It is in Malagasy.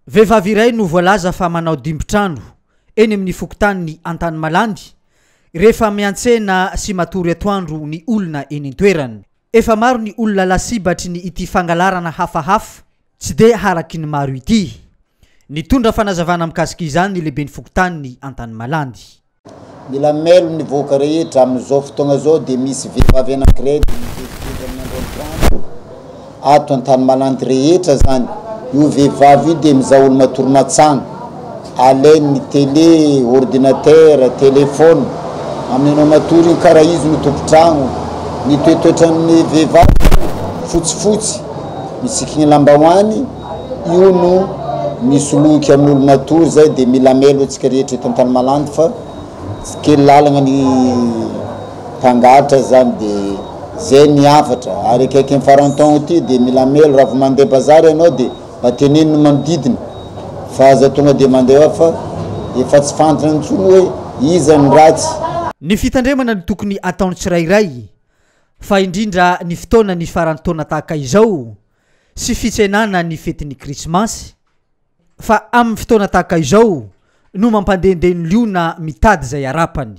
Vehivavy iray no voalaza fa manao dimbin-trano eny amin'ny fokontanin'i Antanimalandy rehefa miantsena sy matory atoandro ny olona eny an-toerana. Efa maro ny olona lasibatry ny ity fangalarana hafahafa tsy dia haraky ny maro ity. Nitondra fanazavana mikasika izany ny lehiben'ny fokontanin'i Antanimalandy. Mila mailo ny vahoaka rehetra, amin'izao fotoagna zao dia misy vehivavy anankiray dia mivezivezy amin'ny andro antoandro ato Antanimalandy rehetra zany, io vehivavy io dia mizaha olo matory matsagna, alainy ny télé, ordinateur, téléphone, amin'ny anao matory iny karaha izy no tompon-tragno, ny toetoetran'ny vehivavy fotsifotsy, misikigny lambahoany, Io no misoloky amin'olo matory zay de mila mailo antsika rehetra eto Antanimalandy fa tsy kely lalagna ny mpangalatra zany de zay ny hafatra ary akaiky ny faran'ny taogno ty de mila mailo raha vao mandeha bazary ianao de mba teneno ny manodidina fa aza tonga de mandeha ao fa efa tsy fantatra intsony hoe iza ny ratsy. Ny fitandremana no tokony ataon'ny tsirairay fa indrindra ny fotoana ny faran'ny taona tahaka izao sy fitsenana ny fetin'ny Krismasy, fa amin'ny fotoana tahaka izao no mampandehandeha ny liona mitady izay harapany.